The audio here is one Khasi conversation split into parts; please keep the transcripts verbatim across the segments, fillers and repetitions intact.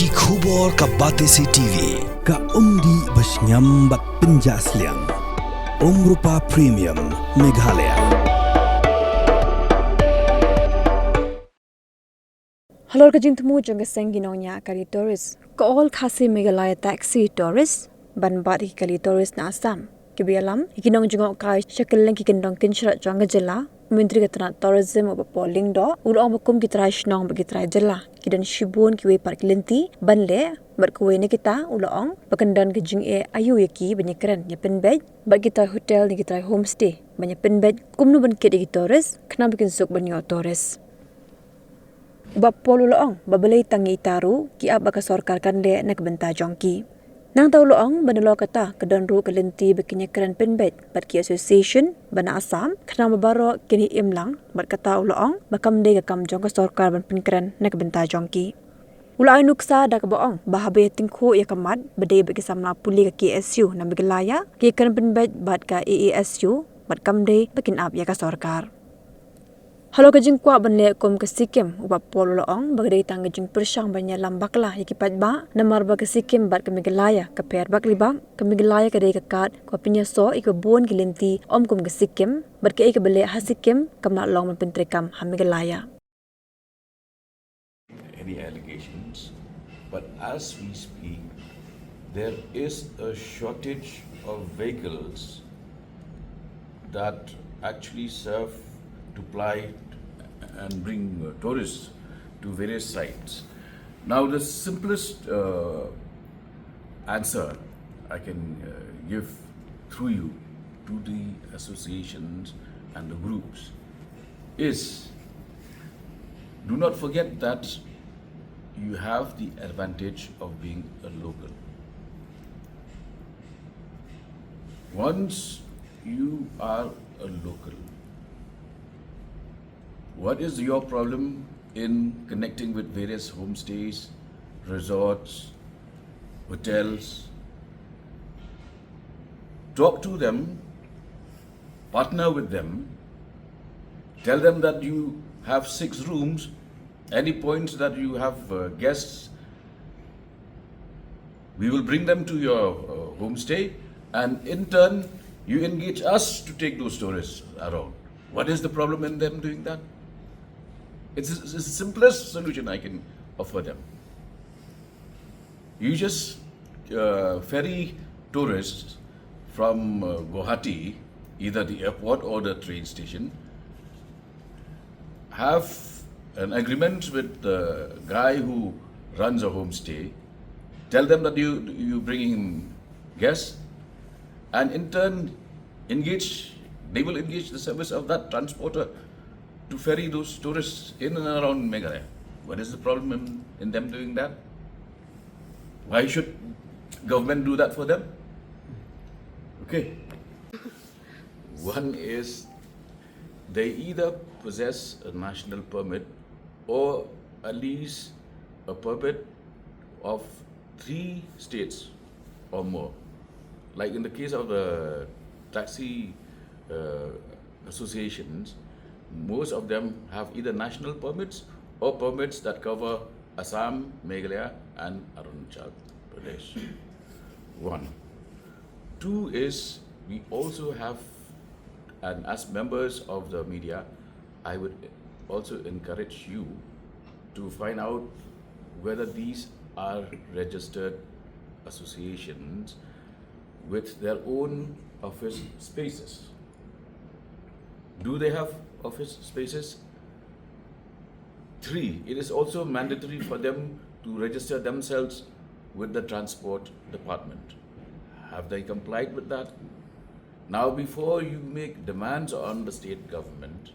Ki khubor ka Batesi T V, ka umdih ba shngiam bad pynjah sliang. Umrupa Premium, Meghalaya. Halor ka jingthmu jong ka seng ki nongñiah kali tourist, ka All Khasi Meghalaya Taxi Tourist, ban bat ïa ki kali tourist na Assam, kiba ïalam ïa ki nongjngohkai sha kylleng ki kyndong kynshrang jong ka jylla, u Myntri ka tnat Tourism u Bah Paul Lyngdoh u la ong ba kum ki trai shnong bad ki trai jylla, ki don shibun kiwei pat ki lynti ban leh, bad kawei na kita u la ong ba kan don ka jingeh aïu ïa ki ban ïakren ïapynbeit bad ki trai hotel ne ki trai homestay ban ïapynbeit kumno ban kit ïa ki tourist khnang ba kin suk ban ïoh tourist. U Bah Paul u la ong ba balei tang ïa ita ruh ki ap ba ka sorkar kan leh na ka bynta jong ki. Nangta u la ong ba nalor kata ka don ruh ka lynti ba kin ïakren pynbeit bad ki association ba na Assam khnang ba baroh kin ïa im lang, bad kata u la ong ba kam dei ka kam jong ka sorkar ban pynkren na ka bynta jong ki. U la ai nuksa da kaba ong ba haba ïa tyngkhuh ïa ka mat ba dei bad ki samla pule ka K S U na Meghalaya, ki ïakren pynbeit bad ka A A S U, bad kam dei ba kin ap ïa ka sorkar. Halor ka jingkwah ban leh kum ka Sikkim, u Bah Paul u la ong ba ka dei tang ka jingpyrshang ban ïalam bakla ïa ki paidbah, namar ba ka Sikkim bad ka Meghalaya ka pher bak li bak, ka Meghalaya ka dei ka kad kaba pynïasoh ïa kiba bun ki lynti, ym kum ka Sikkim, bad kaei kaba leh ha Sikkim kam lah long ban pyntreikam ha Meghalaya. Any allegations, but as we speak, there is a shortage of vehicles that actually serve to ply and bring uh, tourists to various sites. Now, the simplest uh, answer I can uh, give through you to the associations and the groups is, do not forget that you have the advantage of being a local. Once you are a local, what is your problem in connecting with various homestays, resorts, hotels? Talk to them, partner with them, tell them that you have six rooms. Any points that you have uh, guests, we will bring them to your uh, homestay, and in turn, you engage us to take those tourists around. What is the problem in them doing that? It's the simplest solution I can offer them. You just uh, ferry tourists from uh, Guwahati, either the airport or the train station, have an agreement with the guy who runs a homestay, tell them that you you bringing him guests, and in turn engage they will engage the service of that transporter to ferry those tourists in and around Meghalaya. What is the problem in, in them doing that? Why should government do that for them? Okay. One is they either possess a national permit or at least a permit of three states or more. Like in the case of the taxi uh, associations, most of them have either national permits or permits that cover Assam, Meghalaya, and Arunachal Pradesh. One. Two is we also have, and as members of the media, I would also encourage you to find out whether these are registered associations with their own office spaces. Do they have office spaces? Three, it is also mandatory for them to register themselves with the transport department. Have they complied with that? Now, before you make demands on the state government,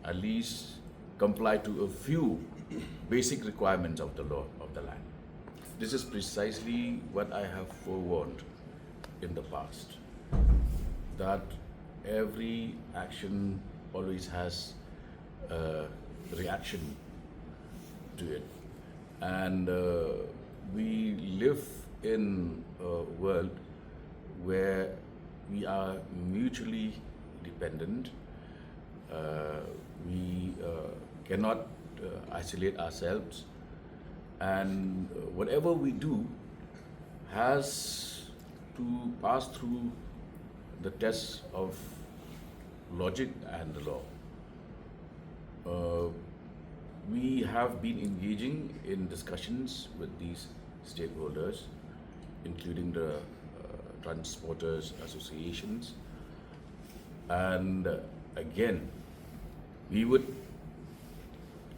at least comply to a few basic requirements of the law of the land. This is precisely what I have forewarned in the past, that every action always has a reaction to it. And uh, we live in a world where we are mutually dependent. Uh, we uh, cannot uh, isolate ourselves. And uh, whatever we do has to pass through the test of logic and the law. Uh, we have been engaging in discussions with these stakeholders, including the uh, transporters associations. And uh, again, we would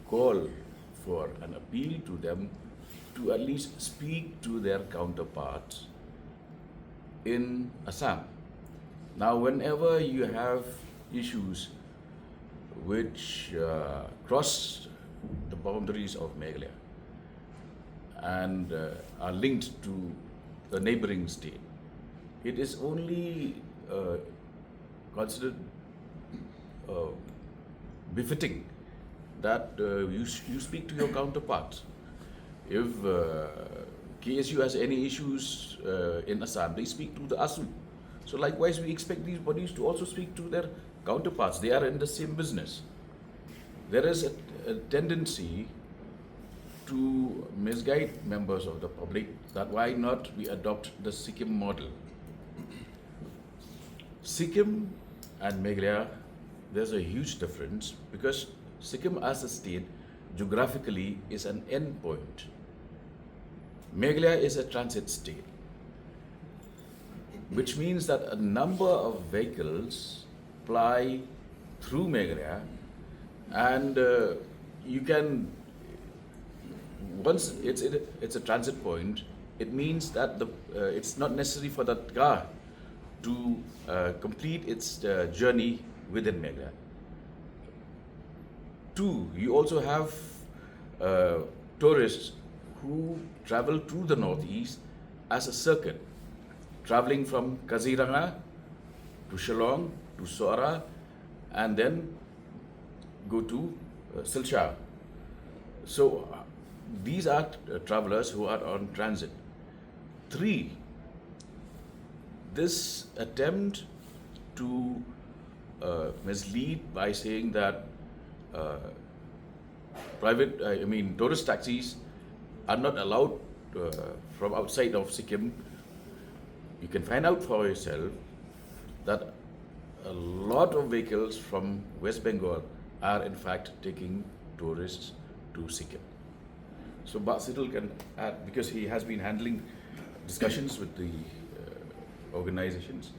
call for an appeal to them to at least speak to their counterparts in Assam. Now, whenever you have issues which uh, cross the boundaries of Meghalaya and uh, are linked to the neighboring state, it is only uh, considered uh, befitting that uh, you, s- you speak to your counterparts. If uh, K S U has any issues uh, in Assam, they speak to the ASU. So likewise, we expect these bodies to also speak to their counterparts. They are in the same business. There is a, a tendency to misguide members of the public that why not we adopt the Sikkim model. Sikkim and Meghalaya, there's a huge difference because Sikkim as a state geographically is an end point. Meghalaya is a transit state, which means that a number of vehicles ply through Meghalaya, and uh, you can, once it's it, it's a transit point, it means that the uh, it's not necessary for that car to uh, complete its uh, journey within Meghalaya. Two, you also have uh, tourists who travel to the northeast as a circuit, traveling from Kaziranga to Shillong to Sohra, and then go to uh, Silchar. So uh, these are uh, travelers who are on transit. Three, this attempt to uh, mislead by saying that uh, private, I mean, tourist taxis are not allowed uh, from outside of Sikkim. You can find out for yourself that a lot of vehicles from West Bengal are in fact taking tourists to Sikkim. So Bah Sital can add, because he has been handling discussions with the uh, organizations.